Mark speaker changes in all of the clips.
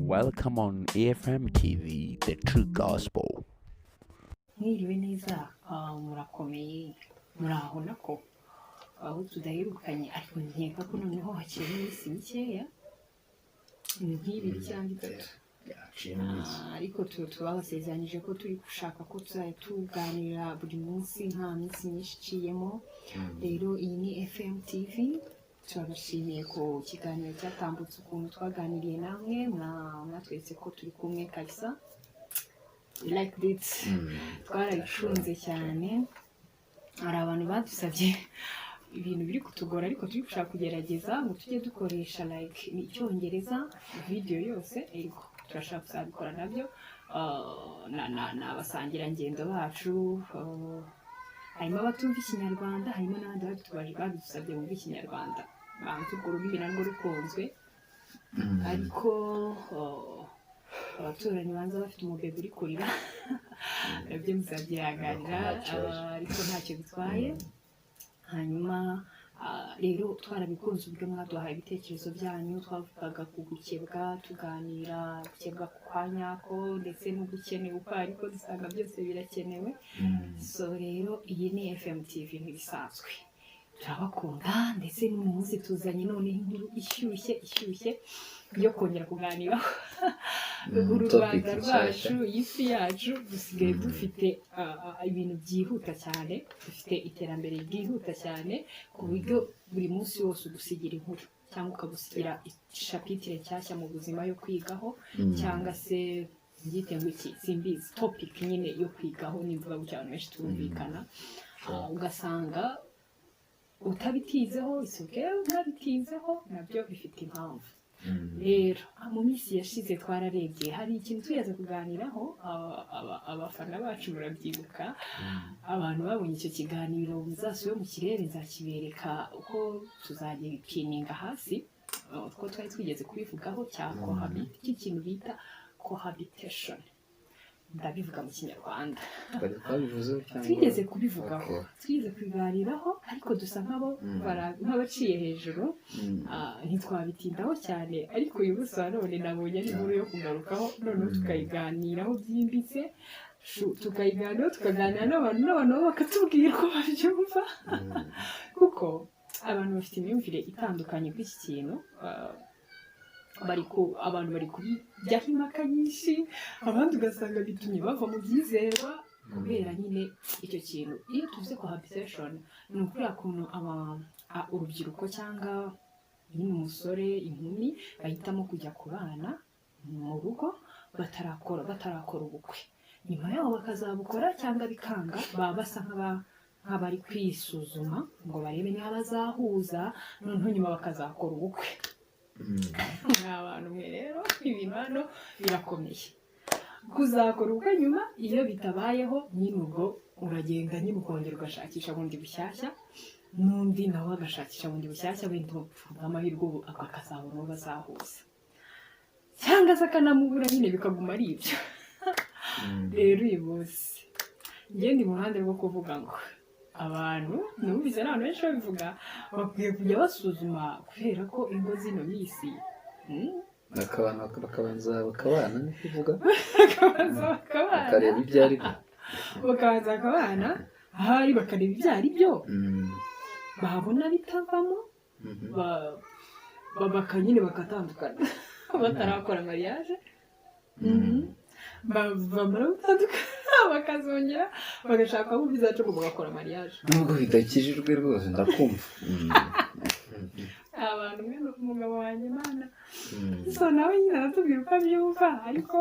Speaker 1: Welcome on AFM TV, the true gospel.
Speaker 2: Mwiriwe neza, murakomeye, muraho nako aho tudaherukanye, ariko nkeka ko noneho hakiri iminsi mikeya, ni nk'ibiri cyangwa itatu. Ariko tubabasezeranyije ko turi gushaka ko tuzajya tuganira buri munsi nta minsi myinshi iciyemo. Rero iyi ni FM TV, turabashimiye ku kiganiro cyatambutse, ukuntu twaganiriye namwe, mwatweretse ko turi kumwe kabisa. We like it, twarabikunze cyane. Hari abantu badusabye ibintu biri kutugora, ariko turi gushaka kugerageza ngo tujye dukoresha like ni Icyongereza video yose. Ariko turashaka kuzabikora nabyo. Na abasangirangendo bacu, harimo abatumva Ikinyarwanda, harimo n'abandi babidusabye bumva Ikinyarwanda. Banza urwo rurimi narwo rukunzwe, ariko abaturanyi banza bafite umubebe uri kurira, nabyo muzabyihanganira.
Speaker 3: Nta kibazo.
Speaker 2: Ariko ntacyo bitwaye. Hanyuma rero twarabikunze uburyo mwaduhaye ibitekerezo byanyu. Twavugaga ku gukebwa, tuganira gukebwa kwa nyako ndetse n'ugukenewe uko, ariko dusanga byose birakenewe. So rero iyi ni FM TV nk'ibisanzwe, turabakunda. Ndetse n'uyu munsi tuzanye noneho inkuru ishyushye ishyushye yo kongera kuganiraho. Uru
Speaker 3: Topic
Speaker 2: Rwanda
Speaker 3: nshyashya.
Speaker 2: rwacu, isi yacu, dusigaye dufite ibintu byihuta cyane, dufite iterambere ryihuta cyane, ku buryo buri munsi wose ugusigira inkuru cyangwa ukagusigira chapitre nshyashya mu buzima yo kwigaho, cyangwa se mbyite ngo iki, simbizi, topic nyine yo kwigaho. Nimvuga gutya abantu benshi turumvikana. Ugasanga utabitizeho, it's okay, utabitinzeho nabyo bifite impamvu. Rero mu minsi yashize twararebye, hari ikintu twigeze kuganiraho, abafana bacu murabyibuka. Abantu babonye icyo kiganiro muzasubire mu kirere, nzakibereka uko tuzagipininga hasi, uko twari twigeze kubivugaho cya cohabit, cy'ikintu bita cohabitation, ndabivuga mu Kinyarwanda.
Speaker 3: Twari twabivuzeho cyangwa?
Speaker 2: Twigeze kubivugaho. Twigeze kubiganiraho, ariko dusa nk'abo nk'abaciye hejuru. Ntitwabitindaho cyane, ariko uyu munsi wa none nabonye ari inkuru yo kugarukaho, noneho tukayiganiraho byimbitse, tukayiganiraho, tukaganira n'abantu nabo bakatubwira uko babyumva, kuko abantu bafite imyumvire itandukanye kuri iki kintu. Abantu bari kubijyaho impaka nyinshi, abandi ugasanga bitumye bava mu byizerwa kubera nyine icyo kintu. Iyo tuvuze cohabitation, ni ukuriya kuntu urubyiruko cyangwa nyine umusore, inkumi bahitamo kujya kubana mu rugo batarakora ubukwe, nyuma yaho bakazabukora cyangwa bikanga, baba basa nk'abari kwisuzuma ngo barebe niba bazahuza, noneho nyuma bakazakora ubukwe. Mwa bantu mwe rero, ibintu hano birakomeye. Kuzakora ubukwe nyuma, iyo bitabayeho nyine, ubwo uragenda nyine ukongera ugashakisha bundi bushyashya, n'undi nawe agashakisha bundi bushyashya, wenda bw'amahirwe ubu akazabona uwo bazahuza, cyangwa se akanamubura nyine, bikaguma ari ibyo. Rero uyu munsi njye ndi mu ruhande rwo kuvuga ngo abantu, numvise n'abantu benshi babivuga, bakwiye kujya basuzuma kubera ko ingo zino minsi,
Speaker 3: Bakabanza bakabana, ni kuvuga?
Speaker 2: Bakabanza bakabana.
Speaker 3: Bakareba ibyo ari byo.
Speaker 2: Bakabanza bakabana, ahari bakareba ibyo ari byo, babona bitavamo, nyine bakatandukana batarakora mariage. Bamara gutandukana bakazongera bagashaka aho bizacamo bagakora mariage.
Speaker 3: Nubwo bidakijijwe rwose, ndakumva.
Speaker 2: Abantu mwe, umugabo wanjye, Mana. So nawe nyine aratubwira uko abyumva, ariko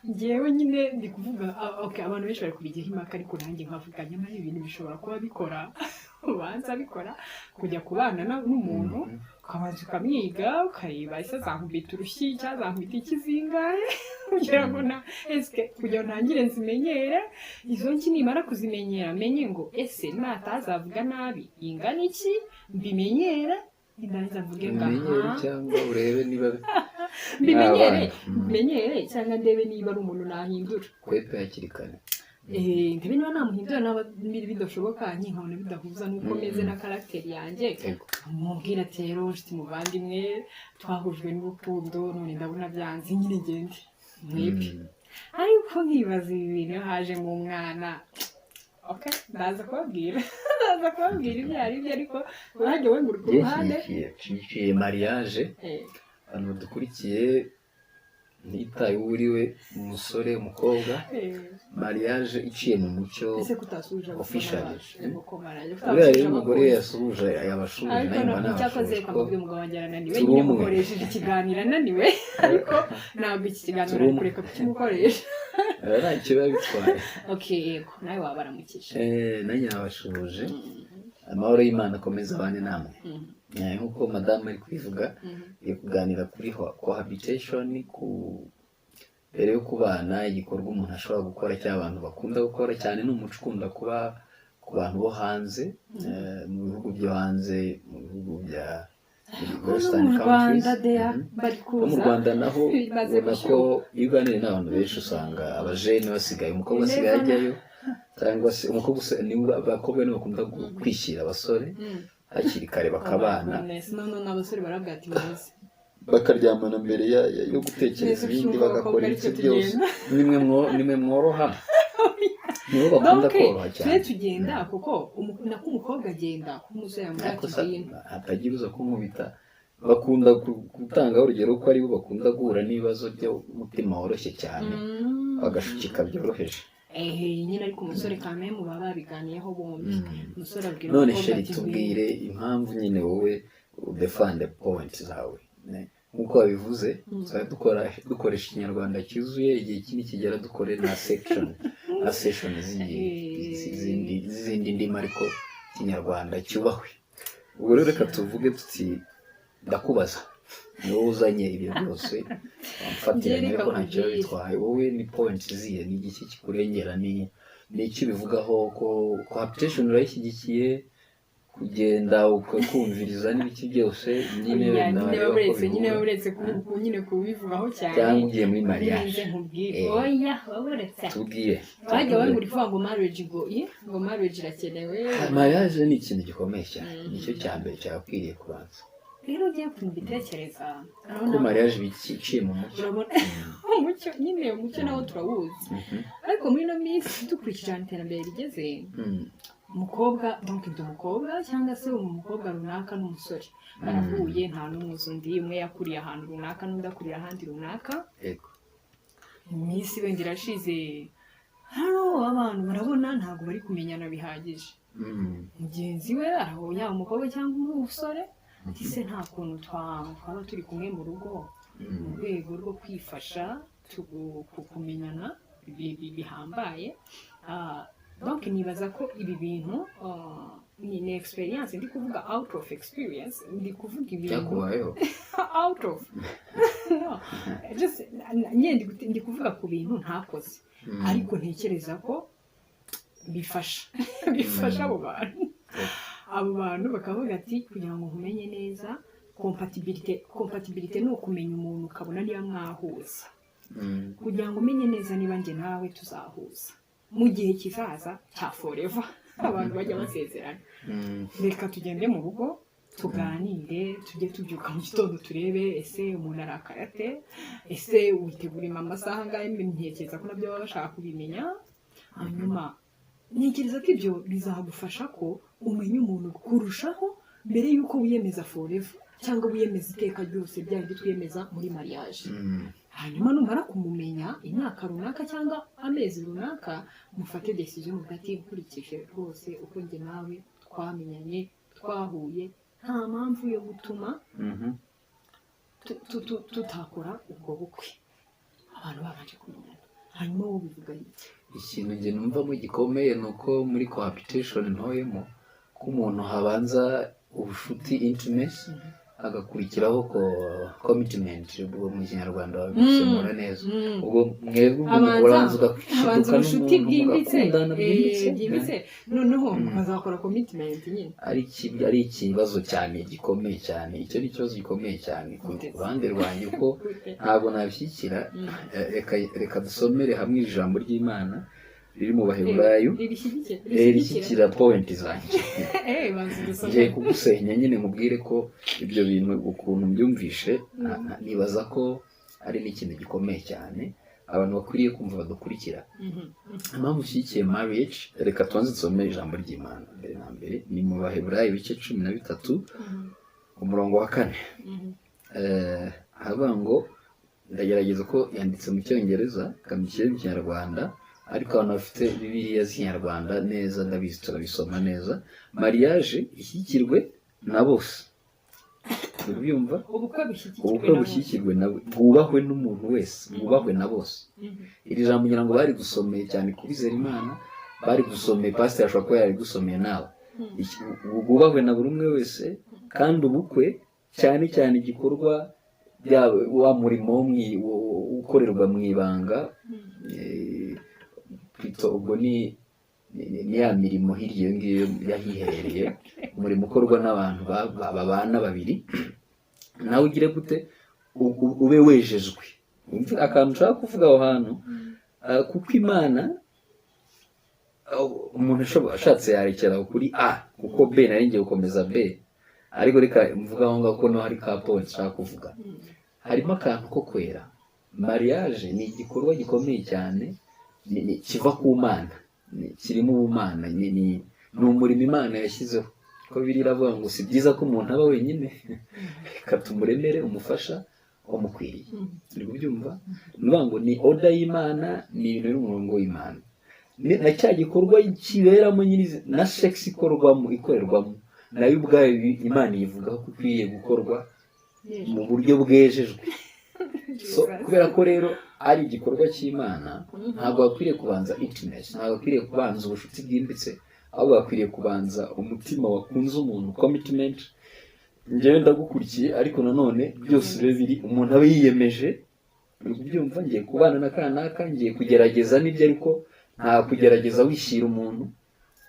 Speaker 2: njyewe nyine ndi kuvuga, okay, abantu benshi bari kubijyaho impaka, ariko nanjye nkavuga nyamara ibintu bishobora kuba bikora, ubanza bikora kujya kubana n'umuntu, ukabanza ukamwiga, ukareba ese azankubita urushyi cyangwa azankubita ikizingahe, kugira ngo na eske kugira ngo ntangire nzimenyere izo nki, nimara kuzimenyera menye ngo ese natazavuga nabi ingana iki, mbimenyere, nindangiza mvuge ngo
Speaker 3: umenyere
Speaker 2: aha
Speaker 3: cyangwa urebe niba
Speaker 2: mbimenyere.
Speaker 3: N'abana.
Speaker 2: Mbimenyere cyangwa ndebe niba ari umuntu nahindura.
Speaker 3: Kwepe hakiri kare.
Speaker 2: Ndebe niba namuhindura, naba biri bidashoboka, nyine nkabona bidahuza n'uko meze na caractère yanjye, mubwira ati: "Rero nshuti muvandimwe, twahujwe n'urukundo, none ndabona byanze, nyine ngende mwebwe." Ariko nkibaza ibi bintu, iyo hajemo umwana, okay, ndaza kubabwira ibyo ari byo, ariko uruhande we ngo uri ku ruhande.
Speaker 3: Nshyigikiye mariage. Abantu badukurikiye, ntitaye uwo uri we, umusore, umukobwa, mariage iciye mu mucyo,
Speaker 2: Ese kutasuje abafana
Speaker 3: officially.
Speaker 2: bacu? Gukomara
Speaker 3: Buriya rero umugore yasuhuje, yabashuje,
Speaker 2: Ariko
Speaker 3: nawe mba
Speaker 2: ntabwo cyakoze
Speaker 3: nabashuje ko
Speaker 2: kamubwiye umugabo wanjye arananiwe.
Speaker 3: Turi
Speaker 2: Nyine
Speaker 3: umwe.
Speaker 2: mukoresheje ikiganiro ananiwe, ariko ntabwo iki kiganiro
Speaker 3: Turi
Speaker 2: ari
Speaker 3: umwe.
Speaker 2: kureka kukimukoresha.
Speaker 3: Ntacyo biba bitwaye.
Speaker 2: Okay, yego, nawe wabaramukije.
Speaker 3: Nanjye nabashuhuje, amahoro y'Imana akomeza abane namwe. Nk'uko madamu ari kubivuga, iri kuganira kuri cohabitation, ku mbere yo kubana, igikorwa umuntu ashobora gukora cyangwa abantu bakunda gukora cyane. Ni umuco ukunda kuba ku bantu bo hanze, mu bihugu byo hanze, mu bihugu bya
Speaker 2: No
Speaker 3: Western
Speaker 2: mu
Speaker 3: countries.
Speaker 2: Rwanda deya bari
Speaker 3: No mu
Speaker 2: kuza.
Speaker 3: Rwanda naho
Speaker 2: Bimaze
Speaker 3: ubona ko iyo uganiriye n'abantu benshi, usanga abajene basigaye, umukobwa asigaye ajyayo, cyangwa se umukobwa nibo abakobwa nibo bakunda kwishyira abasore hakiri kare bakabana.
Speaker 2: Oh my goodness. No, abasore baravuga ati muze.
Speaker 3: Bakaryamana mbere yo gutekereza
Speaker 2: Neza
Speaker 3: ibindi,
Speaker 2: ukumva
Speaker 3: bagakora
Speaker 2: abakobwa
Speaker 3: ibiki
Speaker 2: aricyo
Speaker 3: byose.
Speaker 2: tugenda.
Speaker 3: Nimwe mworoha, nibo bakunda
Speaker 2: Donc,
Speaker 3: koroha cyane.
Speaker 2: twe tugenda kuko nako umukobwa agenda kuko umusore yamubwira
Speaker 3: Ariko
Speaker 2: ati ngwino.
Speaker 3: Hatagira uza kunkubita, bakunda gutangaho urugero ko aribo bakunda guhura n'ibibazo by'umutima woroshye cyane, bagashukika byoroheje.
Speaker 2: Ehe, nyine, ariko umusore kamwe mu baba babiganiyeho bombi, umusore abwira
Speaker 3: None
Speaker 2: umukobwa
Speaker 3: chérie,
Speaker 2: ati ngwino.
Speaker 3: tubwire impamvu nyine wowe udefende point zawe. Nk'uko wabivuze, tuzajya dukora dukoresha ikinyarwanda cyuzuye. Igihe iki nikigera dukore na section na session z'izindi ndimi, ariko ikinyarwanda cyubahwe. Ubwo rero reka tuvuge tuti ndakubaza, ni wowe uzanye ibyo byose, wamfatiranye,
Speaker 2: Njye reka
Speaker 3: ariko ntacyo
Speaker 2: nkubwire.
Speaker 3: bitwaye. Wowe ni point zihe? Ni igiki kikurengera? Ni iki bivugaho ko cohabitation urayishyigikiye, kugenda ukakumviriza n'ibiki byose nyine?
Speaker 2: Oya, nyine
Speaker 3: nareba ko
Speaker 2: uretse nyine
Speaker 3: bihura.
Speaker 2: Uretse nyine kubivugaho cyane.
Speaker 3: Cyangwa ugiye muri mariage?
Speaker 2: Nze nkubwire.
Speaker 3: Eh.
Speaker 2: Oya, uretse
Speaker 3: Tubwire.
Speaker 2: bajya bari kuvuga ngo marriage, ngo ngo marriage irakenewe.
Speaker 3: Mariage ni ikintu gikomeye cyane, nicyo cya mbere cyagakwiriye kubanza.
Speaker 2: Rero ugiye kubitekereza,
Speaker 3: Ko
Speaker 2: urabona
Speaker 3: mariage biciye mu mucyo.
Speaker 2: Urabona umucyo nyine, umucyo nawo turawuzi, ariko muri ino minsi, dukurikije ahantu iterambere rigeze, umukobwa, donc ndi umukobwa cyangwa se umukobwa runaka n'umusore barahuye, nta n'umuzi undi, umwe yakuriye ahantu runaka n'undi akurira ahandi runaka. Iminsi wenda irashize, hano abantu barabona ntabwo bari kumenyana bihagije. Mugenzi we aho, yaba umukobwa cyangwa umusore, ati: "Se nta kuntu twaba turi kumwe mu rugo mu rwego rwo kwifasha kumenyana bihambaye?" Donc nibaza ko ibi bintu, ni experience ndi kuvuga, out of experience ndi kuvuga ibintu.
Speaker 3: Byakubayeho?
Speaker 2: Out of, no, just nyine ndi kuvuga ku bintu ntakoze, ariko ntekereza ko bifasha abo bantu bakavuga ati: "Kugira ngo nkumenye neza, compatibilité ni ukumenya umuntu ukabona niba mwahuza, kugira ngo umenye neza niba njye nawe tuzahuza mu gihe kizaza cya forever." Abantu bajya basezerana. Reka tugende mu rugo tuganire, tujye tubyuka mu gitondo turebe ese umuntu arakara ate, ese witegura amasaha angahe? Ntekereza ko nabyo baba bashaka kubimenya. Hanyuma ntekereza ko ibyo bizagufasha ko umenya umuntu kurushaho mbere y'uko wiyemeza forever cyangwa wiyemeza iteka ryose, bya bindi twiyemeza muri mariage. Hanyuma numara kumumenya imyaka runaka cyangwa amezi runaka, mufate decision muvuga ati: "Nkurikije rwose uko njye nawe twamenyanye, twahuye, nta mpamvu yo gutuma tutakora ubwo bukwe abantu babanje kumenyana." Hanyuma wowe ubivuga iki?
Speaker 3: Ikintu njye numvamo gikomeye ni uko muri cohabitation ntoyemo ko umuntu habanza ubushuti, intimacy, hagakurikiraho ko commitment. Ubwo mu kinyarwanda babisemura neza. Ubwo mwebwe ubwo urabanza
Speaker 2: Abanza
Speaker 3: ugashiduka
Speaker 2: ubucuti
Speaker 3: n'umuntu,
Speaker 2: bwimbitse,
Speaker 3: mugakundana byimbitse.
Speaker 2: Byimbitse, noneho mukazakora commitment nyine.
Speaker 3: Ari ikibazo cyane gikomeye cyane. Icyo ni ikibazo gikomeye cyane ku
Speaker 2: Gute?
Speaker 3: ruhande rwanjye, kuko
Speaker 2: Gute?
Speaker 3: ntabwo nabishyigikira. Reka dusomere hamwe ijambo ry'Imana. riri mu Baheburayo.
Speaker 2: Rishyigikiye.
Speaker 3: Rishyigikira point zanjye.
Speaker 2: Banza udusome.
Speaker 3: Ngiye kugusenya nyine, mubwire ko ibyo bintu ukuntu mbyumvishe, nibaza ko ari n'ikintu gikomeye cyane abantu bakwiriye kumva badukurikira. Impamvu ushyigikiye marriage, reka tubanze dusome ijambo ry'Imana mbere na mbere. Ni mu Baheburayo ibice 13, umurongo wa 4. Haravuga ngo, ndagerageza ko yanditse mu Cyongereza, kamushyire mu Kinyarwanda, ariko abantu bafite Bibiliya z'Ikinyarwanda neza ndabizi turabisoma neza. Mariage ishyigikirwe na bose. Urabyumva?
Speaker 2: Ubukwe bushyigikirwe
Speaker 3: Ubukwe
Speaker 2: na bose.
Speaker 3: Bushyigikirwe na bwubahwe n'umuntu wese, bwubahwe na bose. Iri jambo ngira ngo bari gusomeye cyane kubizera Imana, bari gusomeye pasiteri, ashobora kuba yarigusomeye nawe. Bwubahwe na buri umwe wese, kandi ubukwe cyane cyane igikorwa wa murimo wo ukorerwa mu ibanga, plutôt ubwo ni ya mirimo hirya iyo ngiyo yahiherereye, umurimo ukorwa n'abantu babana babiri, nawe ugire gute? Ube wejejwe. Wumve akantu nshaka kuvuga aho hantu. Kuko Imana, umuntu ashatse yarekera kuri A, kuko B nari ngiye gukomeza B, ariko reka mvuga aho ngaho ko no hari ka point nshaka kuvuga. Harimo akantu ko kwera. Mariage ni igikorwa gikomeye cyane, kiva ku Mana, kirimo ubumana, ni umurimo Imana yashyizeho, ko biri iravuga ngo si byiza ko umuntu aba wenyine, reka tumuremere umufasha umukwiriye. Turi kubyumva? Ni ukuvuga ngo ni order y'Imana, ni ibintu biri mu murongo w'Imana. Na cya gikorwa kiberamo nyiri na sex ikorwamo, ikorerwamo nayo ubwayo, Imana iyivugaho ko ikwiriye gukorwa mu buryo bwejejwe. So, kubera ko rero ari igikorwa cy'Imana, ntabwo hakwiriye kubanza intimacy, ntabwo hakwiriye kubanza ubucuti bwimbitse, ahubwo hakwiriye kubanza umutima wakunze umuntu, commitment. Njyewe ndagukurikiye, ariko nanone byose bibe biri, umuntu aba yiyemeje. Uri kubyumva? Ngiye kubana na kanaka, ngiye kugerageza n'ibyo, ariko nta kugerageza wishyira umuntu.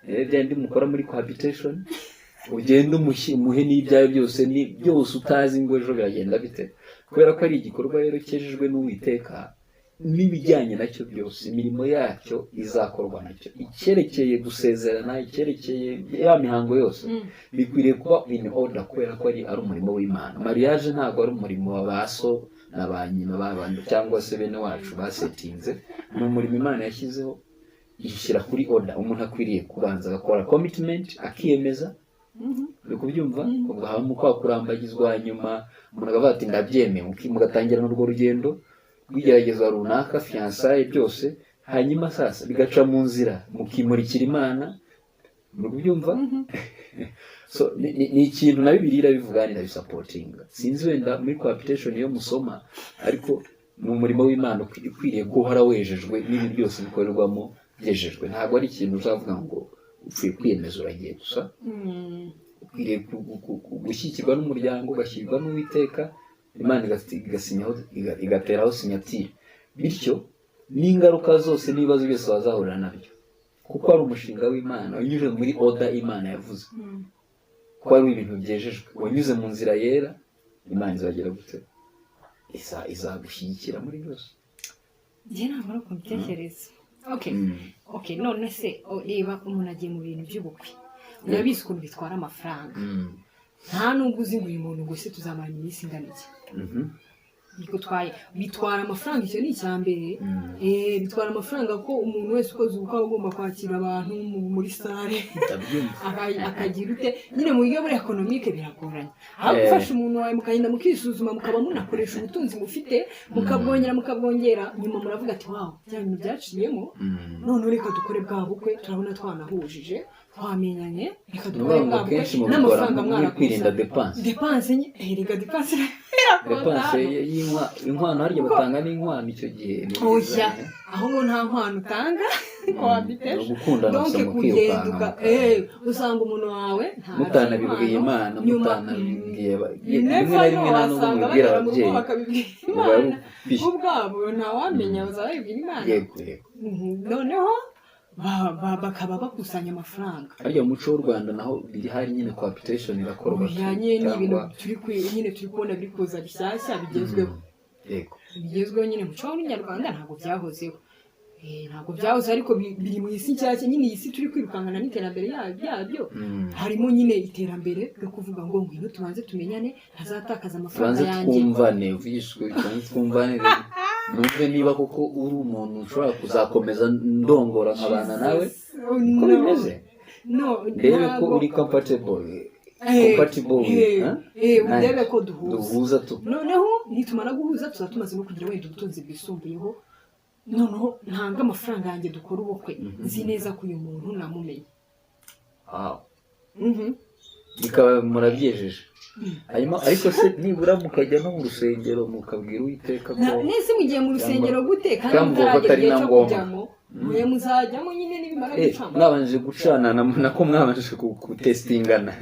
Speaker 3: Bya bindi mukora muri cohabitation, ugende umuhe n'ibyawe byose, ni byose, utazi ngo ejo biragenda bite. Kubera ko ari igikorwa rero cyejejwe n'Uwiteka, n'ibijyanye nacyo byose, imirimo yacyo izakorwa nacyo, icyerekeye gusezerana, icyerekeye ya mihango yose, bikwiriye kuba in order, kubera ko ari umurimo w'Imana. Mariage ntabwo ari umurimo wa ba so na ba nyina babandi cyangwa se bene wacu basetinze, ni umurimo Imana yashyizeho, ishyira kuri order. Umuntu akwiriye kubanza agakora commitment, akiyemeza. Uri kubyumva? Ubwo habamo kwa kurambagizwa, nyuma umuntu akavuga ati ndabyemeye, mugatangira n'urwo rugendo rw'igeragezwa runaka, fiançailles byose, hanyuma sasa bigaca mu nzira, mukimurikira Imana. Uri kubyumva? So ni ikintu na Bibiliya irabivuga, irabisupportinga. Sinzi wenda muri cohabitation iyo musoma, ariko ni umurimo w'Imana ukwiriye guhora wejejwe, n'ibintu byose bikorerwamo byejejwe. Ntabwo ari ikintu uzavuga ngo upfuye kwiyemeza uragiye gusa. Ukwiriye gushyigikirwa n'umuryango, ugashyirwa n'Uwiteka, Imana igasinyaho, igateraho signature, bityo n'ingaruka zose n'ibibazo byose wazahurira nabyo, kuko ari umushinga w'Imana wanyuze muri order Imana yavuze ko ari ibintu byejejwe, wanyuze mu nzira yera, Imana izagera gute? Izagushyigikira muri byose.
Speaker 2: Njye ntabwo ari uko mbitekereza. Okay. Okay, none se reba umuntu agiye mu bintu by'ubukwe, urabizi ukuntu bitwara amafaranga. Nta nubwo uzi ngo uyu muntu ngo ese tuzamarana iminsi ingana iki. Bigutwaye, bitwara amafaranga, icyo ni icya mbere. Bitwara amafaranga ko umuntu wese ukoze ubukwe aba agomba kwakira abantu muri salle.
Speaker 3: Ndabyumva.
Speaker 2: Akagira ute nyine mu buryo buri économique biragoranye. Aho gufasha umuntu wawe mukagenda mukisuzuma, mukaba munakoresha ubutunzi mufite, mukabwongera mukabwongera, nyuma muravuga ati wow, bya bintu byaciyemo, none reka dukore bwa bukwe, turabona twanahujije, twamenyanye, reka
Speaker 3: Ni
Speaker 2: dukore
Speaker 3: ukuvuga ngo
Speaker 2: bwa bukwe
Speaker 3: kenshi mubikora
Speaker 2: n'amafaranga
Speaker 3: muri kwirinda
Speaker 2: mwarakusanya.
Speaker 3: Dépense.
Speaker 2: Dépense nye, reka dépense.
Speaker 3: Dépense inkwano, harya batanga n'inkwano icyo gihe, ni byiza,
Speaker 2: Oya,
Speaker 3: eh?
Speaker 2: aho ngo nta nkwano utanga, cohabitation.
Speaker 3: Ni ugukundana
Speaker 2: Donc
Speaker 3: gusa,
Speaker 2: kugenda
Speaker 3: mukirukanka
Speaker 2: usanga umuntu wawe nta
Speaker 3: mutanabibwiye
Speaker 2: inkwano,
Speaker 3: Imana,
Speaker 2: nyuma
Speaker 3: mutanabibwiye
Speaker 2: you
Speaker 3: rimwe
Speaker 2: never
Speaker 3: na rimwe
Speaker 2: know,
Speaker 3: nta nubwo
Speaker 2: wasanga
Speaker 3: mubibwira
Speaker 2: bagera mu rugo
Speaker 3: ababyeyi,
Speaker 2: bakabibwira
Speaker 3: muba ari
Speaker 2: Imana
Speaker 3: ukwishyura.
Speaker 2: ubwabo, ntawamenya, bazaba babibwira Imana.
Speaker 3: yego yego
Speaker 2: Noneho bakaba bakusanya amafaranga.
Speaker 3: Harya mu muco w'u Rwanda naho biri hari nyine, cohabitation irakorwa?
Speaker 2: Oya, nyine ni ibintu
Speaker 3: Cyangwa
Speaker 2: nyine turi kubona biri kuza bishyashya bigezweho. Bigezweho nyine. Mu muco w'Abanyarwanda ntabwo byahozeho. Ntabwo byahoze, ariko biri mu isi nshyashya nyine. Iyi si turi kwirukankana n'iterambere ryabyo, harimo nyine iterambere ryo kuvuga ngo ngwino tubanze tumenyane, ntazatakaza amafaranga
Speaker 3: Tubanze
Speaker 2: yanjye.
Speaker 3: twumvane, uvugishwe, tubanze twumvane, numve niba koko uri umuntu ushobora kuzakomeza ndongora nkabana nawe.
Speaker 2: Oh,
Speaker 3: Uko
Speaker 2: no.
Speaker 3: bimeze,
Speaker 2: No,
Speaker 3: ndebe ko
Speaker 2: ntabwo.
Speaker 3: uri compatible with, huh?
Speaker 2: Urebe
Speaker 3: Nanjye.
Speaker 2: ko duhuza.
Speaker 3: Duhuza tu.
Speaker 2: Noneho nitumara guhuza, tuzaba tumaze no kugira wenda ubutunzi bwisumbuyeho, noneho ntanga amafaranga yanjye, dukora ubukwe, nzi neza ko uyu muntu namumenye.
Speaker 3: Wow. Bikaba murabyejeje. Hanyuma ariko se nibura mukajya no mu rusengero mukabwira Uwiteka ko
Speaker 2: Nese mugiye mu rusengero gute kandi
Speaker 3: Cyangwa ko
Speaker 2: mutaragera
Speaker 3: atari
Speaker 2: igihe
Speaker 3: na
Speaker 2: cyo
Speaker 3: ngombwa.
Speaker 2: kujyamo? Mwe muzajyamo nyine nibimara gucamo.
Speaker 3: Mwabanje gucana nako mwabanje gutestingana.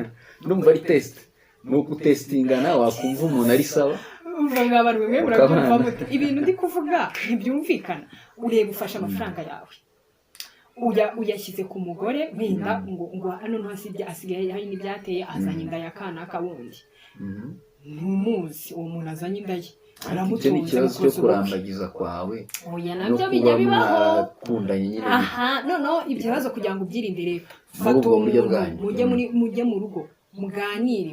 Speaker 3: Ndumva ari test, ni ugutestingana, wakumva umuntu ari sawa.
Speaker 2: Umva, mwa bantu mwe, murabyumva
Speaker 3: Ukabana.
Speaker 2: mute? Ibintu ndi kuvuga ntibyumvikana. Ureba, ufashe amafaranga yawe, uyashyize ku mugore wenda, ngo noneho asigaye hari n'ibyateye, azanye inda ya kanaka wundi. Ntumuzi uwo muntu azanye inda ye.
Speaker 3: Icyo ni
Speaker 2: Aramutunze,
Speaker 3: ikibazo cyo
Speaker 2: mukoze ubukwe.
Speaker 3: kurambagiza kwawe
Speaker 2: Oya,
Speaker 3: no
Speaker 2: nabyo
Speaker 3: kuba
Speaker 2: bijya bibaho.
Speaker 3: mwarakundanye nyine.
Speaker 2: Aha noneho ibyo bibazo kugira ngo ubyirinde rero,
Speaker 3: Muri
Speaker 2: fata
Speaker 3: ubwo
Speaker 2: uwo
Speaker 3: buryo
Speaker 2: muntu,
Speaker 3: bwanyu.
Speaker 2: mujye muri, mujye mu rugo, muganire,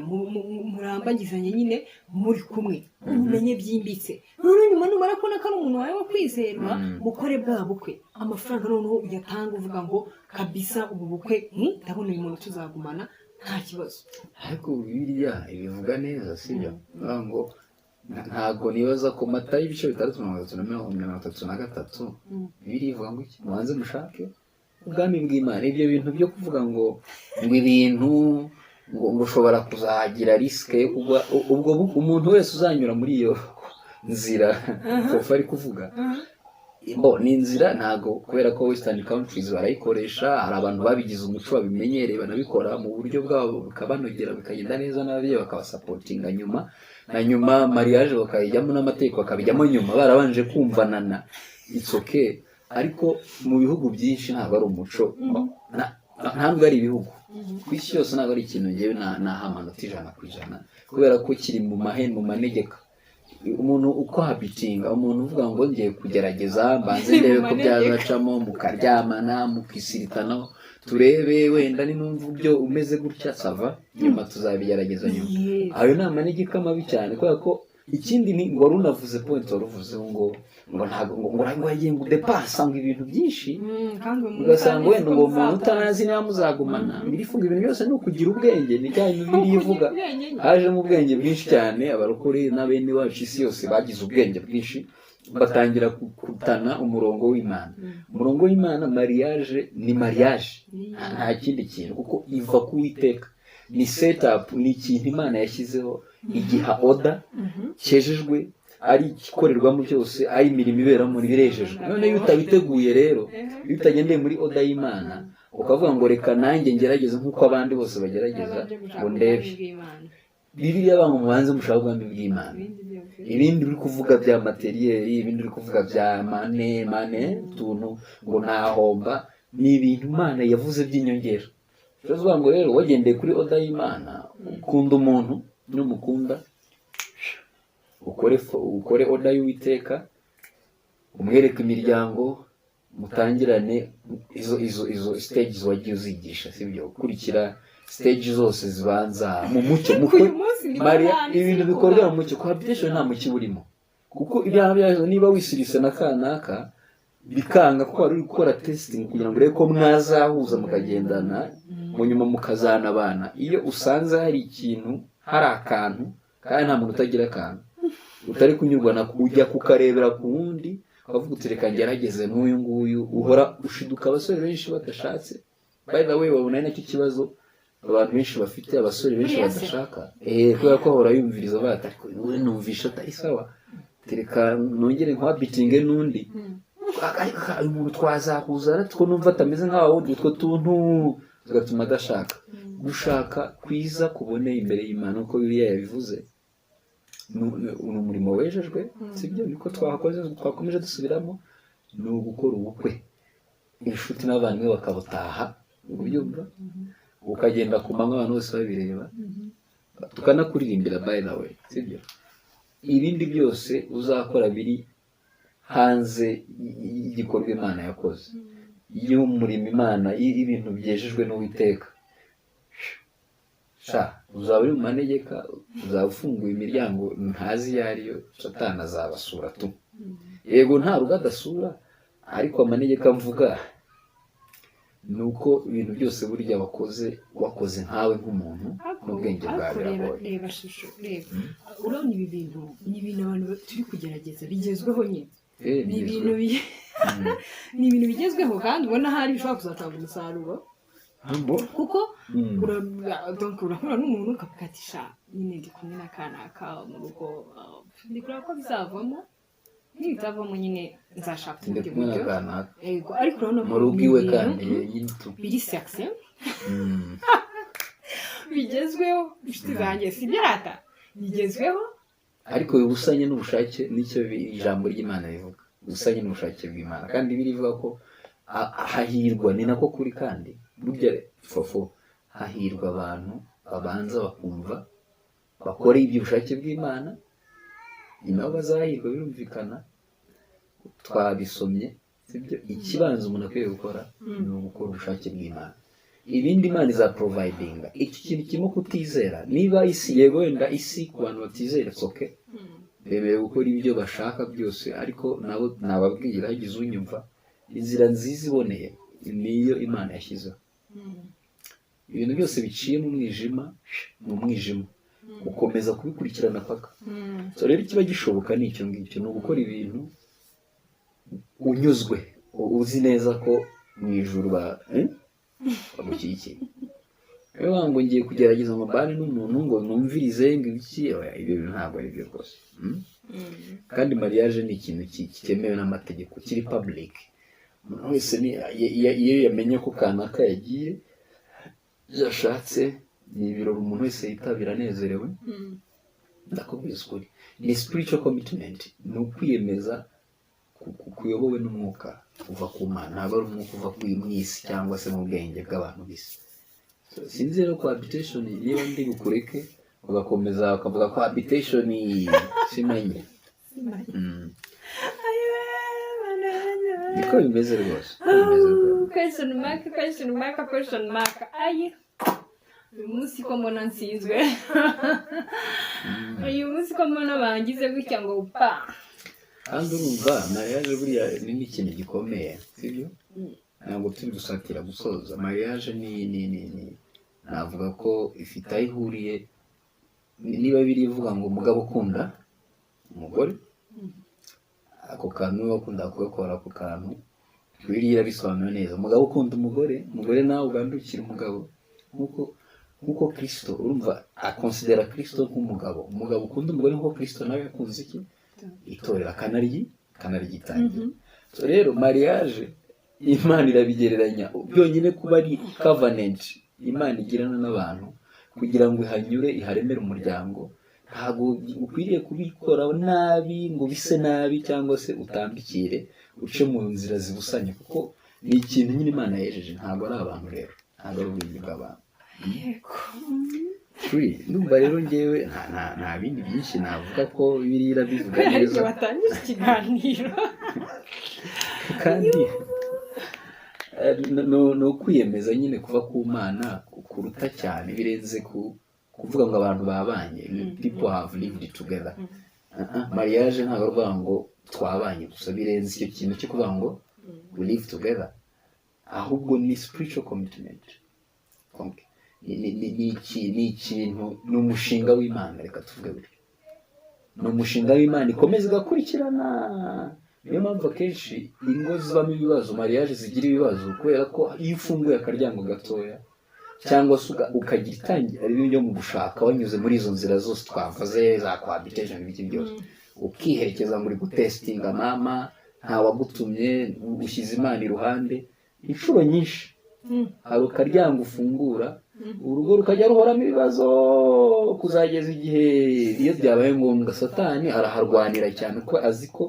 Speaker 2: murambagizanye nyine muri kumwe, umenye byimbitse. Noneho nyuma numara kubona ko ari umuntu wawe wo kwizerwa, mukore bwa bukwe, amafaranga noneho uyatanga uvuga ngo kabisa ubu bukwe, ndabona uyu muntu tuzagumana nta kibazo.
Speaker 3: Ariko Bibiliya ibivuga neza, sibyo? Bivuga ngo ntabwo nibaza ko Matayo ibice 6 30 na 33, Bibiliya ivuga ngo iki? Mubanze mushake ubwami bw'Imana. Ibyo bintu byo kuvuga ngo ibintu ngo ushobora kuzagira risque yo kugwa, ubwo umuntu wese uzanyura muri iyo nzira Fofa ari kuvuga bo, ni inzira ntago, kubera ko western countries barayikoresha, hari abantu babigize umuco, babimenyereye, banabikora mu buryo bwabo bikabanogera, bikagenda neza, n'ababyeyi bakabasupportinga. Nyuma na nyuma mariage bakayijyamo n'amategeko bakabijyamo nyuma barabanje kumvanana, it's okay. Ariko mu bihugu byinshi ntabwo ari umuco. Ntabwo ari ibihugu ku isi yose, ntabwo ari ikintu ngewe naha amanota 100%, kubera ko kiri mu mahe, mu manegeka. Umuntu uko habitinga, umuntu uvuga ngo ngiye kugerageza mbanze ndebe ko byazacamo, mukaryamana, mukisiritanaho, turebe wenda ninumva ibyo umeze gutya, ça va, nyuma tuzabigerageza nyuma. Ayo ni amanegeka mabi cyane, kubera ko ikindi ni ngo wari unavuze point, wari uvuzeho ngo ntabwo ngo yagiye ngo udepansa ngo ibintu byinshi,
Speaker 2: Kandi uwo muntu
Speaker 3: ugasanga
Speaker 2: utazi
Speaker 3: wenda
Speaker 2: ko
Speaker 3: ngo umuntu
Speaker 2: muzatana.
Speaker 3: Utanazi niba muzagumana. Birifunga ibintu byose ni ukugira ubwenge, ni cya bintu Bibiliya ivuga.
Speaker 2: Ubwenge nyine.
Speaker 3: Hajemo ubwenge bwinshi cyane, abarokore n'abene wacu, isi yose bagize ubwenge bwinshi, batangira kutana umurongo w'Imana. Umurongo w'Imana, mariage ni mariage, nta kindi kintu, kuko iva ku Witeka, ni setup, ni ikintu Imana yashyizeho, igiha order, cyejejwe, ari igikorerwamo byose, ari imirimo iberamo, birejejwe. None iyo utabiteguye rero, iyo utagendeye muri order y'Imana, ukavuga ngo reka nanjye ngerageze nk'uko abandi bose bagerageza,
Speaker 2: Yabanje gushaka
Speaker 3: ngo ndebe,
Speaker 2: ubwami bw'Imana.
Speaker 3: Bibiliya banga mubanze mushaka ubwami bw'Imana.
Speaker 2: Ibindi byose.
Speaker 3: Ibindi uri kuvuga bya matériel, ibindi uri kuvuga bya money money, utuntu ngo ntahomba, ni ibintu Imana yavuze by'inyongera. Turavuga ngo rero wagendeye kuri order y'Imana, ukunda umuntu, numukunda ukore order y'Uwiteka, umwereke imiryango, mutangirane izo stages wagiye uzigisha, sibyo? Ukurikira stage zose zibanza mu mucyo.
Speaker 2: Ariko uyu munsi ni
Speaker 3: Maria,
Speaker 2: nta
Speaker 3: ibintu bikorwa mu mucyo, cohabitation nta mucyo urimo, kuko ibyaha byazo niba wisirise na kanaka bikanga, ko wari uri gukora testing kugira ngo urebe ko mwazahuza mukagendana, mu nyuma mukazanabana. Iyo usanze hari ikintu, hari akantu, kandi nta muntu utagira akantu utari kunyurwa na, ujya kukarebera ku wundi, ukavuga uti reka ngerageze n'uyu nguyu. Uhora ushiduka abasore benshi badashatse. By the way, wabona ari nacyo kibazo abantu benshi bafite, abasore benshi
Speaker 2: Buriya se?
Speaker 3: badashaka, kubera ko ahora yumviriza bati ariko we numvisha atari sawa, tereka nongere nkwabitinge n'undi, ariko uyu muntu twazahuza, ariko numva atameze nka wundi, utwo tuntu tugatuma adashaka. Gushaka kwiza kuboneye imbere y'Imana, uko Bibiliya yabivuze, ni umurimo wejejwe, sibyo? Niko twakoze, twakomeje dusubiramo, ni ugukora ubukwe, inshuti n'abavandimwe bakabutaha, ubyumva, ukagenda ku manywa abantu bose babireba, tukanakuririmbira, by the way, sibyo? Ibindi byose uzakora biri hanze y'igikorwa Imana yakoze, y'umurimo Imana, y'ibintu byejejwe n'Uwiteka, sha uzaba uri mu manegeka, uzaba ufunguye imiryango ntazi iyo ariyo. Satani azabasura tu. Yego, nta rugo adasura, ariko amanegeka mvuga ni uko ibintu byose burya wakoze, wakoze nkawe nk'umuntu n'ubwenge bwawe,
Speaker 2: Ariko reba,
Speaker 3: biragoye.
Speaker 2: Reba shusho, reba, urabona ibi bintu ni ibintu abantu turi kugerageza, bigezweho nyine. Ni ibintu
Speaker 3: bigezweho.
Speaker 2: Ni ibintu bigezweho kandi ubona hari bishobora kuzatanga umusaruro kuko donc urahura n'umuntu ukavuga ati: "Sha nyine ndi kumwe na kanaka mu rugo, ndi kureba ko bizavamo, nibitavamo nyine nzashaka
Speaker 3: Ndi
Speaker 2: ubundi
Speaker 3: kumwe na
Speaker 2: buryo."
Speaker 3: kanaka.
Speaker 2: Yego, ariko urabona ko
Speaker 3: mu rugo
Speaker 2: ni
Speaker 3: iwe
Speaker 2: ibintu,
Speaker 3: kandi nyine tu
Speaker 2: biri sexy, bigezweho, inshuti zanjye, si byarata bigezweho.
Speaker 3: Ariko ubusanye n'ubushake, nicyo ijambo ry'Imana rivuga, ubusanye n'ubushake bw'Imana. Kandi birivuga ko hahirwa, ni nako kuri, kandi burya fofo hahirwa abantu babanza bakumva, bakora iby'ubushake bw'Imana, ni nabo bazahirwa. Birumvikana, twabisomye, sibyo? Ikibanza umuntu akwiye gukora ni ugukora ubushake bw'Imana, ibindi Imana iza providinga. Iki kintu kirimo kutizera, niba isi, yego wenda isi ku bantu batizera, it's okay, bemerewe gukora ibyo bashaka byose, ariko nabo nababwira, hagize unyumva, inzira nziza iboneye niyo Imana yashyizeho. Ibintu byose biciye mu mwijima ni umwijima, ukomeza kubikurikirana paka. So rero ikiba gishoboka ni icyo ngicyo, ni ugukora ibintu unyuzwe, uzi neza ko mu ijuru bagushyigikiye. Niyo mpamvu ngo ngiye kugerageza ngo mbane n'umuntu, ngo numvirize, ngo ibiki, oya, ibyo bintu ntabwo ari byo rwose. Kandi mariage ni ikintu cyemewe n'amategeko, kiri public. Umuntu wese iyo yamenye ko kanaka yagiye, yashatse, ni ibirori umuntu wese yitabira anezerewe. Ndakubwiza ukuri, ni spiritual commitment, ni ukwiyemeza kuyobowe n'umwuka uva ku Mana, ntabwo ari umwuka uva mu isi cyangwa se mu bwenge bw'abantu b'isi. So, sinzi rero cohabitation, niba ndi bukureke ugakomeza ukavuga cohabitation, simenye. Niko bimeze rwose, niko bimeze rwose.
Speaker 2: Question mark, question mark, question mark. Ayi, uyu munsi ko mbona nsinzwe, uyu munsi ko mbona bangize gutya ngo pa.
Speaker 3: Kandi urumva mariage buriya ni n'ikintu gikomeye, sibyo? Ntabwo turi gusatira gusoza. Mariage ni navuga ko ifite aho ihuriye, niba biri ivuga ngo umugabo ukunda umugore, ako kantu niba akunda kugakora, ako kantu Bibiliya irabisobanura neza. Umugabo ukunda umugore, umugore nawe ugandukira umugabo nk'uko Kristo, urumva akonsidera Kristo nk'umugabo. Umugabo ukunda umugore nk'uko Kristo nawe yakunze iki? Itorero, akanaryitangira. So rero mariage Imana irabigereranya byonyine kuba ari covenant Imana igirana n'abantu kugira ngo ihanyure, iharemere umuryango. Ntabwo ukwiriye kubikora nabi ngo bise nabi, cyangwa se utambikire uce mu nzira zibusanye, kuko ni ikintu nyine Imana yejeje, ntabwo ari abantu rero, ntabwo ari ubwenge bw'abantu.
Speaker 2: Yego.
Speaker 3: Kuri ndumva rero ngewe nta bindi byinshi navuga, ko Bibiliya irabivuga
Speaker 2: Kubera
Speaker 3: neza.
Speaker 2: Igihe watangije ikiganiro.
Speaker 3: Kandi ni ukwiyemeza nyine kuva ku Mana kuruta cyane, birenze ku kuvuga ngo abantu babanye, people have lived together. Mariage ntabwo ari ukuvuga ngo twabanye gusa, birenze icyo kintu cyo kuvuga ngo we live together, ahubwo ni spiritual commitment. Donc, ni ikintu, ni umushinga w'Imana, reka tuvuge gutyo, ni umushinga w'Imana ikomeza igakurikirana. Niyo mpamvu akenshi ingo zibamo ibibazo, mariage zigira ibibazo, kubera ko iyo ufunguye akaryango gatoya cyangwa se ukagira itangira ribi ryo mu gushaka, wanyuze muri izo nzira zose twavuze za cohabitation, ibiki byose, ukiherekeza ngo uri gutestinga mama, ntawagutumye, ushyize Imana iruhande, inshuro nyinshi hari akaryango ufungura, urugo rukajya ruhoramo ibibazo kuzageza igihe iyo byabaye ngombwa. Satani araharwanira cyane kuko azi ko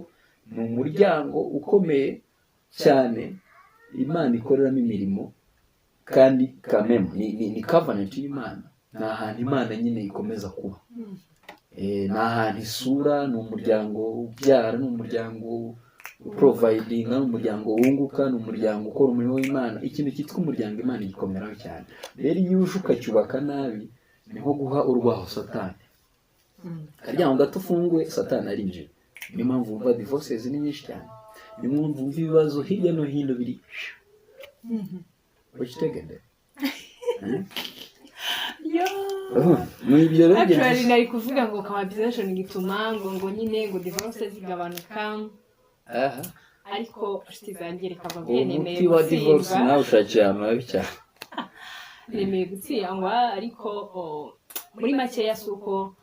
Speaker 3: ni umuryango ukomeye cyane Imana ikoreramo imirimo. Kandi kamemu ni covenant y'Imana, ni ahantu Imana nyine ikomeza kuba. Ni ahantu isura, ni umuryango ubyara, ni umuryango. Providinga, ni umuryango wunguka, ni umuryango ukora umurimo w'Imana. Ikintu cyitwa umuryango, Imana igikomeraho cyane. Rero iyo uje ukacyubaka nabi, ni nko guha urwaho Satani. Akaryango gato ufunguye, Satani arinjira. Niyo mpamvu wumva divorces ni nyinshi cyane, niyo mpamvu wumva ibibazo hirya no hino biri ukitegende.
Speaker 2: Yo.
Speaker 3: Ni ibyo rero.
Speaker 2: Actually, nari kuvuga ngo cohabitation gituma ngo nyine ngo divorce zigabanuka,
Speaker 3: Aha.
Speaker 2: ariko inshuti zanjye, reka
Speaker 3: Uwo
Speaker 2: babwiye, nemeye
Speaker 3: muti wa divorce
Speaker 2: gutsindwa.
Speaker 3: Nawe ushakiye ahantu habi cyane.
Speaker 2: Nemeye gutsindwa, ariko muri makeya si uko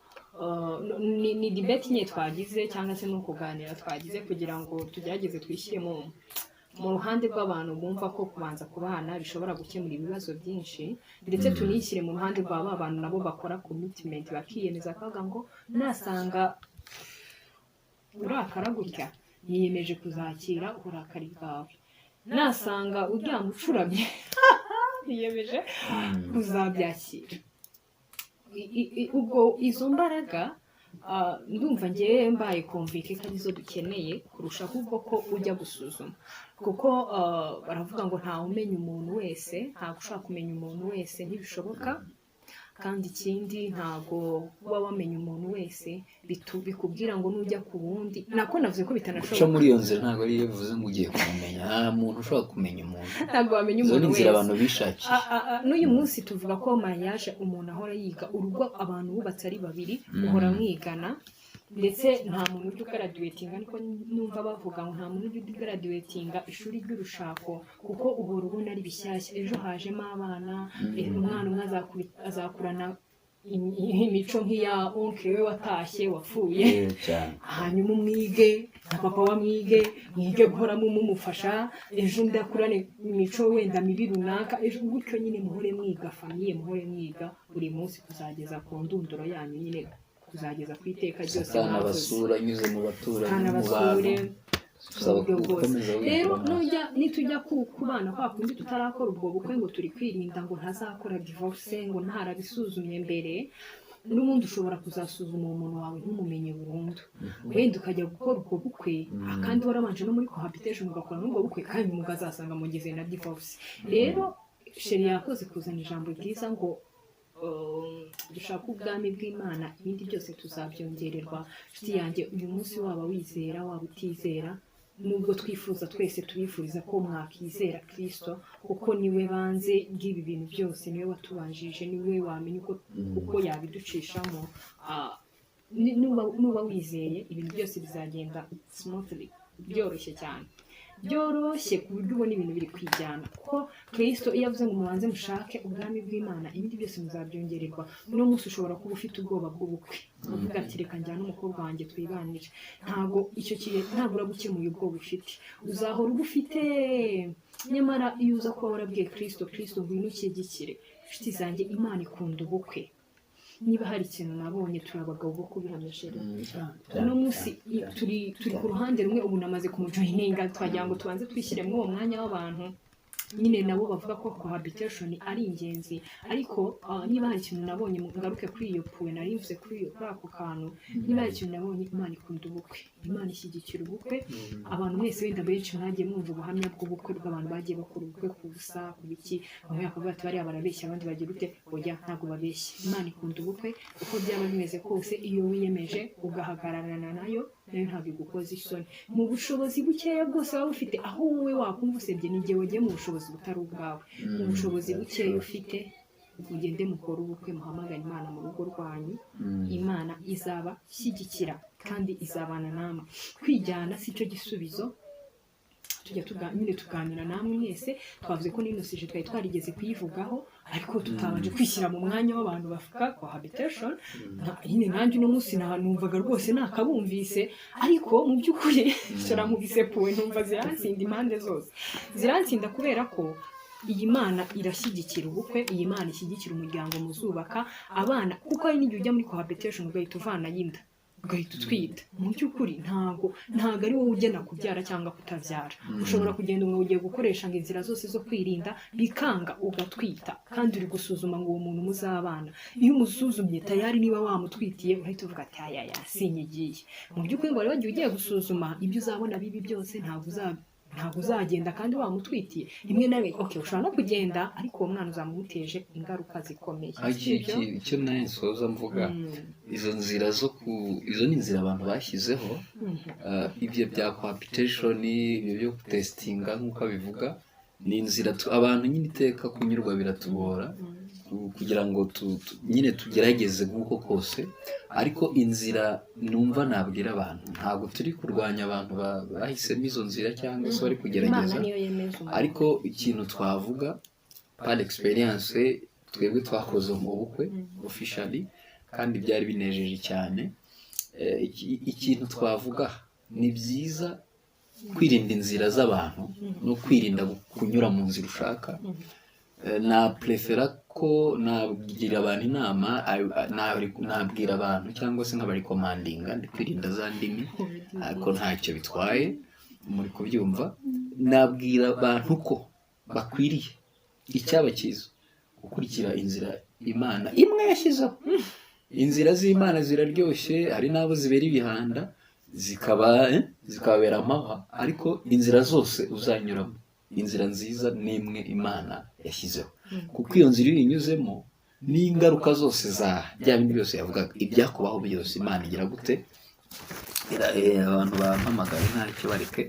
Speaker 2: ni debate nyine twagize cyangwa se ni ukuganira twagize kugira ngo tugerageze twishyire mu ruhande rw'abantu bumva ko kubanza kubana bishobora gukemura ibibazo byinshi, ndetse tunishyire mu ruhande rwa ba bantu nabo bakora commitment, bakiyemeza, bakavuga ngo nasanga urakara gutya, yiyemeje kuzakira uburakari bwawe, nasanga uryama ucuramye, yiyemeje kuzabyakira. Ubwo izo mbaraga, ndumva ngewe mbaye convaincu ko arizo dukeneye kurusha ahubwo ko ujya gusuzuma, kuko baravuga ngo ntawe umenya umuntu wese, ntabwo ushobora kumenya umuntu wese, ntibishoboka. Kandi ikindi, ntabwo kuba wamenya umuntu wese bikubwira ngo nujya ku wundi, nako navuze ko
Speaker 3: Guca
Speaker 2: bitanashoboka.
Speaker 3: muri iyo nzira ntabwo ariyo bivuze ngo ugiye kumumenya. Nta muntu ushobora kumenya umuntu.
Speaker 2: Ntabwo wamenya
Speaker 3: Izo ni
Speaker 2: umuntu
Speaker 3: inzira
Speaker 2: wese.
Speaker 3: abantu bishakiye.
Speaker 2: N'uyu munsi tuvuga ko mariage umuntu ahora yiga, urugo abantu bubatse ari babiri uhora mwigana, ndetse nta muntu ujya ugraduatinga, niko numva bavuga ngo nta muntu ujya ugraduatinga ishuri ry'urushako, kuko uhora ubona ari bishyashya. Ejo hajemo abana, umwana umwe azakurana imico nk'iya oncle we watashye wapfuye.
Speaker 3: Cyane.
Speaker 2: Hanyuma umwige na papa wa mwige, mwige guhora mumufasha, ejo undi akurane imico wenda mibi runaka, ejo gutyo nyine muhore mwiga famille, muhore mwiga buri munsi kuzageza ku ndunduro yanyu nyine, kuzageza ku iteka ryose
Speaker 3: Satani
Speaker 2: mwakoze.
Speaker 3: abasura anyuze mu baturanyi,
Speaker 2: Satani
Speaker 3: mu
Speaker 2: abasure
Speaker 3: bantu.
Speaker 2: mu
Speaker 3: Gusaba
Speaker 2: buryo bwose.
Speaker 3: gukomeza
Speaker 2: Rero
Speaker 3: wigura.
Speaker 2: nujya nitujya ku bana kwa kundi tutarakora ubwo bukwe, ngo turi kwirinda ngo ntazakora divorce, ngo ntarabisuzumye mbere, n'ubundi ushobora kuzasuzuma uwo muntu wawe ntumumenye burundu. Wenda ukajya gukora ubwo bukwe, kandi warabanje no muri cohabitation, ugakora n'ubwo bukwe, kandi mukazasanga mugeze na divorce. Rero chéri yakoze kuzana ijambo ryiza ngo dushake ubwami bw'Imana, ibindi byose tuzabyongererwa. Inshuti yanjye, uyu munsi waba wizera, waba utizera, nubwo twifuza twese tubifuriza ko mwakizera Kirisito, kuko niwe banze ry'ibi bintu byose, niwe watubanjije, niwe wamenya uko yabiducishamo. Nuba wizeye, ibintu byose bizagenda smoothly, byoroshye cyane, byoroshye ku buryo ubona ibintu biri kwijyana, kuko Kirisito iyo avuze ngo mubanze mushake ubwami bw'Imana, ibindi byose muzabyongererwa. Uno munsi ushobora kuba ufite ubwoba bw'ubukwe, uvuga ati reka njyane umukobwa wanjye twibanire. Ntabwo icyo gihe ntabwo uragukemuye ubwoba ufite, uzahora ubufite. Nyamara iyo uza kuba warabwiye Kirisito, Kirisito ngwino ushyigikire. Inshuti zanjye, Imana ikunda ubukwe. Niba hari ikintu nabonye, turi abagabo bo kubihamya, chéri. Uno munsi turi ku ruhande rumwe, ubu namaze kumujoininga. Twagira ngo tubanze twishyire muri uwo mwanya w'abantu nyine nabo bavuga ko cohabitation ari ingenzi. Ariko niba hari ikintu nabonye, ngaruke kuri iyo point nari mvuze kuri ako kantu, niba hari ikintu nabonye, Imana ikunda ubukwe, Imana ishyigikira ubukwe. Abantu mwese, wenda benshi mwagiye mwumva ubuhamya bw'ubukwe bw'abantu bagiye bakora ubukwe ku busa, ku biki, bamwe bakavuga ati bariya barabeshya, abandi bagira ute? Oya, ntabwo babeshya. Imana ikunda ubukwe. Uko byaba bimeze kose, iyo wiyemeje ugahagararana nayo, nayo ntabwo igukoza isoni. Mu bushobozi bukeya bwose waba ufite, aho wowe wakumva usebye ni igihe wagiye mu bushobozi butari ubwawe. Mu bushobozi bukeya ufite, mugende mukore ubukwe, muhamagare Imana mu rugo rwanyu. Imana izaba ishyigikira kandi izabana namwe. Kwijyana si cyo gisubizo. Tujya nyine tuganira namwe mwese. Twavuze ko n'ino sujet twari twarigeze kuyivugaho, ariko tutabanje kwishyira mu mwanya w'abantu bavuga cohabitation. Nyine nanjye uno munsi numvaga rwose nakabumvise, ariko mu by'ukuri shora nkubise puwe, numva ziransinda impande zose, ziransinda kubera ko iyi Mana irashyigikira ubukwe, iyi Mana ishyigikira umuryango muzubaka, abana, kuko hari n'igihe ujya muri cohabitation ugahita uvanayo inda. Ugahita utwita. Mu by'ukuri ntabwo ari wowe ugena kubyara cyangwa kutabyara. Ushobora kugenda ngo ugiye gukoresha ngo inzira zose zo kwirinda, bikanga, ugatwita, kandi uri gusuzuma ngo uwo muntu muzabana. Iyo umusuzumye tayari, niba wamutwitiye, urahita uvuga ati: "Ayaya, sinyigiye." Mu by'ukuri ngo wari wagiye ugiye gusuzuma, ibyo uzabona bibi byose, ntabwo uzagenda kandi wamutwitiye. Rimwe na rimwe, okay, ushobora no kugenda, ariko uwo mwana uzamuteje ingaruka zikomeye.
Speaker 3: Aho
Speaker 2: Sibyo?
Speaker 3: Icyo nawe nsoza mvuga, izo nzira zo ku izo ni inzira abantu bashyizeho. Ibyo bya cohabitation, ibyo byo gutestinga nk'uko abivuga, ni inzira abantu nyine iteka kunyurwa biratugora, kugira ngo nyine tugerageze nk'uko kose. Ariko inzira numva nabwira abantu, ntabwo turi kurwanya abantu bahisemo izo nzira cyangwa se bari kugerageza.
Speaker 2: Imana niyo yemeza umuntu.
Speaker 3: Ariko ikintu twavuga par experience, twebwe twakoze mu bukwe officially kandi byari binejeje cyane. Ikintu twavuga, ni byiza kwirinda inzira z'abantu no kwirinda kunyura mu nzira ushaka. Na prefera ko nagira abantu inama, nabwira abantu cyangwa se nkabarecommendinga, ndi kwirinda za ndimi ariko ntacyo bitwaye, muri kubyumva. Nabwira abantu ko bakwiriye, icyaba cyiza, gukurikira inzira Imana imwe yashyizeho. Inzira z'Imana ziraryoshye, hari n'abo zibera ibihanda, zikaba zikababera amahwa, ariko inzira zose uzanyuramo, inzira nziza ni imwe Imana yashyizeho, kuko iyo nzira iyo uyinyuzemo n'ingaruka zose za bya bindi byose yavugaga, ibyakubaho byose, Imana igira gute? Abantu bampamagaye, ntacyo, bareke.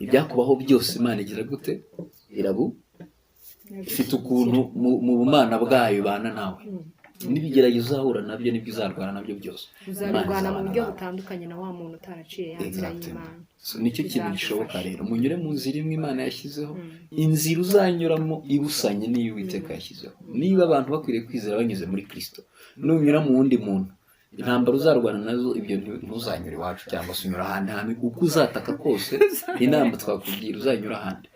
Speaker 3: Ibyakubaho byose, Imana igira gute? Irabu ifite ukuntu mu bumana bwayo ibana nawe, n'ibigeragezo uzahura nabyo, n'ibyo uzarwana nabyo byose, Imana
Speaker 2: Uzabirwana mu
Speaker 3: izabana
Speaker 2: buryo
Speaker 3: nawe.
Speaker 2: butandukanye na wa muntu utaraciye ya nzira
Speaker 3: Exactement.
Speaker 2: y'Imana.
Speaker 3: So, nicyo kintu gishoboka.
Speaker 2: Bizagufasha.
Speaker 3: Rero munyure mu nzira imwe Imana yashyizeho, inzira uzanyuramo ibusanye n'iyo Uwiteka yashyizeho. Niba abantu bakwiriye kwizera banyuze muri Kristo, nunyura mu wundi muntu, intambara uzarwana nazo, ibyo ntuzanyure iwacu cyangwa se unyura ahandi hantu, uko uzataka kose, inama twakubwira, uzanyura ahandi.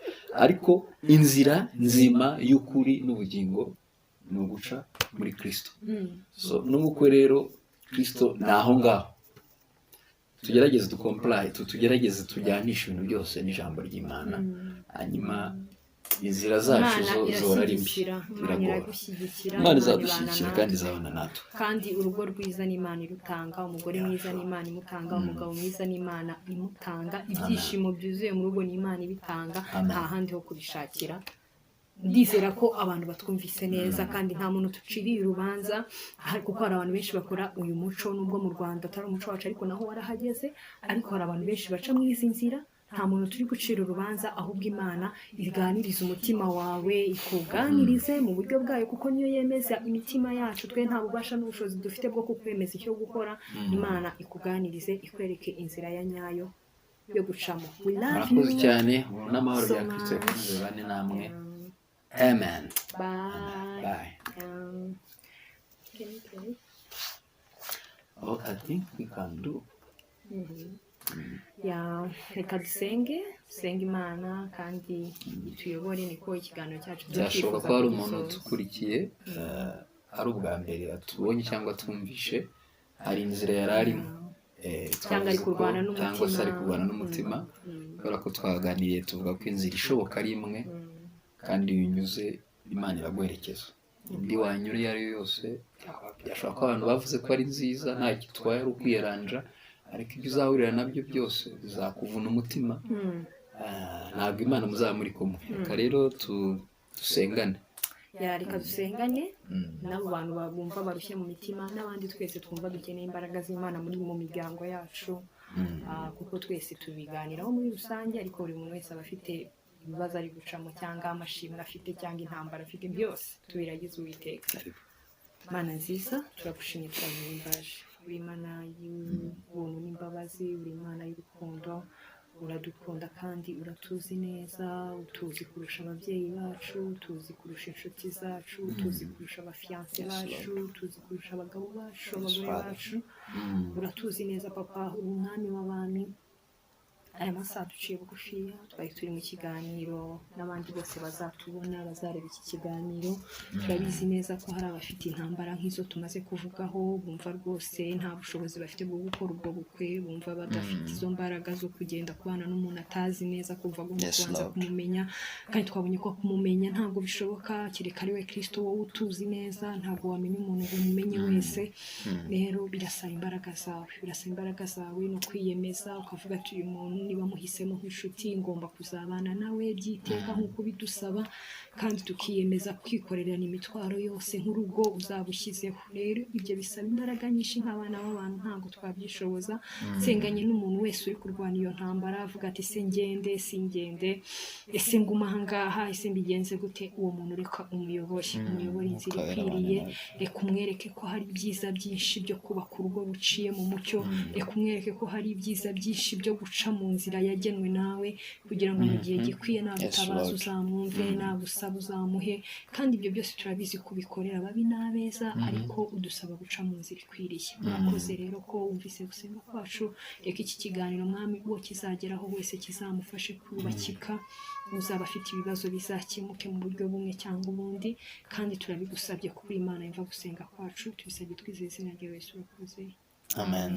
Speaker 3: Ariko inzira nzima y'ukuri n'ubugingo ni uguca muri Kristo. So n'ubukwe rero, Kristo ni aho ngaho. Tugerageze ducomply, tugerageze tujyanishe ibintu byose n'ijambo ry'Imana, hanyuma inzira zacu
Speaker 2: Imana
Speaker 3: zo zihora ari mbi.
Speaker 2: irashyigikira, Imana
Speaker 3: Biragora.
Speaker 2: iragushyigikira.
Speaker 3: Imana
Speaker 2: Imana
Speaker 3: izadushyigikira
Speaker 2: ibana
Speaker 3: kandi
Speaker 2: natwe.
Speaker 3: izabana natwe.
Speaker 2: Kandi urugo rwiza ni Imana irutanga, umugore mwiza ni Imana imutanga, umugabo mwiza ni Imana imutanga, ibyishimo byuzuye mu rugo ni Imana ibitanga.
Speaker 3: Amen.
Speaker 2: Nta handi ho kubishakira. Ndizera ko abantu batwumvise neza kandi nta muntu tuciriye urubanza, kuko hari abantu benshi bakora uyu muco, nubwo mu Rwanda atari umuco wacu, ariko naho warahageze. Ariko hari abantu benshi baca muri izi nzira. Nta muntu turi gucira urubanza, ahubwo Imana iganiriza umutima wawe, ikuganirize mu buryo bwayo, kuko niyo yemeza imitima yacu. Twe nta bubasha n'ubushobozi dufite bwo kukwemeza icyo gukora. Imana ikuganirize, ikwereke inzira ya nyayo yo gucamo. We love
Speaker 3: Murakoze
Speaker 2: you
Speaker 3: cyane. Ubuntu n'amahoro
Speaker 2: so
Speaker 3: bya Kristo
Speaker 2: much.
Speaker 3: bikomeze bibane namwe. Amen.
Speaker 2: Bye.
Speaker 3: Bye.
Speaker 2: Can you play?
Speaker 3: Oh, I think we can do.
Speaker 2: Ya, reka dusenge, dusenge Imana kandi ituyobore, niko ikiganiro cyacu
Speaker 3: Byashoboka
Speaker 2: twifuza
Speaker 3: ko hari umuntu
Speaker 2: kugisoza.
Speaker 3: utukurikiye, ari ubwa mbere atubonye cyangwa atumvishe, hari inzira yari arimo.
Speaker 2: Cyangwa ari
Speaker 3: Twavuze ko-
Speaker 2: kurwana n'umutima.
Speaker 3: Cyangwa se ari kurwana n'umutima, kubera ko twaganiriye tuvuga ko inzira ishoboka ari imwe, kandi iyo unyuze Imana iraguherekeza. Indi wanyura iyo ari yo yose, byashoboka ko abantu bavuze ko ari nziza, nta gitwaye, ari ukwiyaranja, ariko ibyo uzahurira nabyo byose bizakuvuna umutima. Ntabwo Imana muzaba muri kumwe. Reka rero dusengane.
Speaker 2: Ya, reka dusengane n'abo bantu bumva barushye mu mitima, n'abandi twese twumva dukeneye imbaraga z'Imana muri mu miryango yacu. Kuko twese tubiganiraho muri rusange, ariko buri muntu wese aba afite ibibazo ari gucamo, cyangwa amashimwe afite, cyangwa intambara afite, byose tubiragize Uwiteka. Mana nziza, turagushimye, turaguhimbaje. Uri Imana y'ubuntu n'imbabazi, uri Imana y'urukundo. Uradukunda kandi uratuzi neza, utuzi kurusha ababyeyi bacu, utuzi kurusha inshuti zacu, utuzi kurusha abafiancé bacu, utuzi kurusha abagabo bacu, abagore
Speaker 3: Father.
Speaker 2: bacu. Uratuzi neza, Papa, uri Umwami w'abami. Aya masaha duciye bugufiya, twari turi mu kiganiro n'abandi bose bazatubona, bazareba iki kiganiro. Turabizi neza ko hari abafite intambara nk'izo tumaze kuvugaho, bumva rwose nta bushobozi bafite bwo gukora ubwo bukwe, bumva badafite izo mbaraga zo kugenda kubana n'umuntu atazi neza, kumva agomba kubanza
Speaker 3: Lord.
Speaker 2: kumumenya. Kandi twabonye ko kumumenya ntabwo bishoboka kereka ari we Kirisito wowe utuzi neza. Ntabwo wamenya umuntu ngo umumenye wese. Rero birasaba imbaraga zawe, birasaba imbaraga zawe no kwiyemeza, ukavuga ati: "Uyu muntu niba muhisemo nk'inshuti, ngomba kuzabana nawe byiteka nk'uko bidusaba." Kandi tukiyemeza kwikorerana imitwaro yose nk'urugo uzaba ushyizeho. Rero ibyo bisaba imbaraga nyinshi, nk'abana b'abantu ntabwo twabyishoboza. Nsenganye n'umuntu wese uri kurwana iyo ntambara, avuga ati: "Ese ngende, singende? Ese nguma aha ngaha? Ese mbigenze gute?" Uwo muntu reka umuyobore, umuyobore inzira
Speaker 3: Mwuka Wera
Speaker 2: ikwiriye.
Speaker 3: abane nawe.
Speaker 2: Reka umwereke ko hari ibyiza byinshi byo kubaka urugo ruciye mu mucyo. Reka umwereke ko hari ibyiza byinshi byo guca mu nzira yagenwe nawe, kugira ngo mu gihe gikwiye nagutabaza
Speaker 3: Lord.
Speaker 2: uzamwumve, nagusaba uzamuhe. Kandi ibyo byose turabizi kubikorera ababi n'abeza, ariko udusaba guca mu nzira ikwiriye. Murakoze rero ko wumvise gusenga kwacu. Reka iki kiganiro, Mwami, uwo kizageraho wese kizamufashe kubakika, uzaba afite ibibazo bizakemuke mu buryo bumwe cyangwa ubundi. Kandi turabigusabye kuba Imana yumva gusenga kwacu. Tubisabye twizeye izina rya Yesu. Urakoze.
Speaker 3: Amen.